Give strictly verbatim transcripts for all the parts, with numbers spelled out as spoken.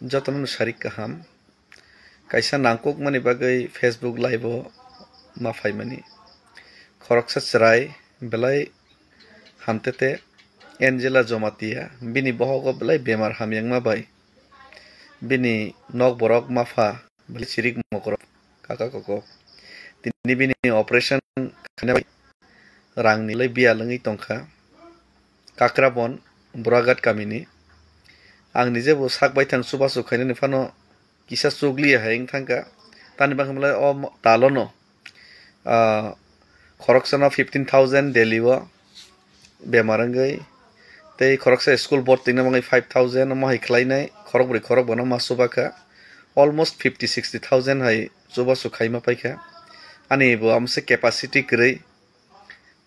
Jotono sarik kaham. Kaisa nangkukmani bagwi Facebook live-o ma phaimani. Khoroksa chwrai belai hamtete Angela Jomatia, bini bohogo belai bemar hamyangma bai. Bini nokborok mapha belai chirik mokorok, kaka koko. Tini bini operation khaina bai rangni belai biyal wngwi tongkha. Kakrabon, Buragat kamini. Ang nije bo sak baithang chubachu khainani phano kisa chukliya hai wng thangkha. Tani bangkha belai o mo-, talono, ah, khoroksano fifteen thousand Delhi o bemar wngwi, tei khoroksa school board twina bagwi five thousand omo hai khlainai, khorokbrwi khorokbano ma chubakha. Almost fifty sixty thousand hai chubachu khaima paikha. Ani bo amse capacity kwrwi,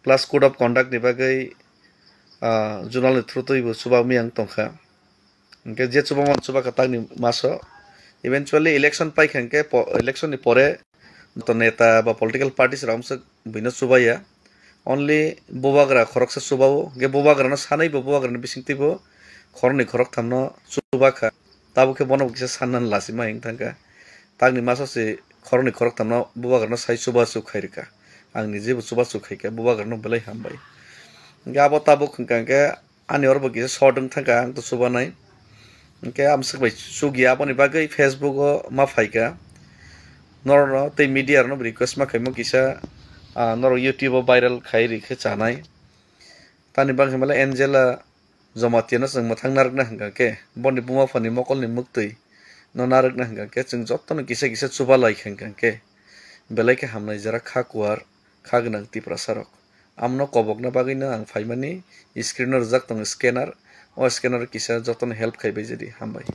plus code of conduct ni bagwi, ah, zonal ni through twibo chubamwi ang tongkha. Hwnkhe je chubamano chubakha tangni maso. Eventually election paikha hwnkhe po-, election ni pore to neta ba political parties rok amswk buino chubaya. Only bubagra khoroksa chubao. Hwnkhe bubagrano sanaibo bubagrani bisingtwibo khoroknwi khorokthamno chubakha. Tabukhe bono kisa sanna lachima wng thangkha. Tangni maso se khoroknwi khoroktham no bubagra no sai chubachu khai rwkha. Ang ni jebo chubachu khaikha bubagra no belai hambai. Hwnkhe abo tabuk hwnkha hwnkhe ani oro bo kisa short wng thangkha ang to chubanai. Hwnkhe amswk bai chukya aboni bagwi Facebook o ma phaikha. Norok no tei media rok no request ma khaimo kisa, ah, norok YouTube o viral khai rikhe chanai. Tani bangkhe male Angela Jomatia no chwng mwthang narwkna hwnkha khe, boni buma phani mokolni mwktwi no narwkna hwnkha khe, chwng jotono kisa kisa chuba lai kha hwnkha khe, belai khe hamnai jora kha kuar, kha gwnang Tiprasa rok. Amno kobokna bagwi no ang phaimani screen o rijak tongo scanner, o scanner kisa jotono help khai bai jadi, hambai.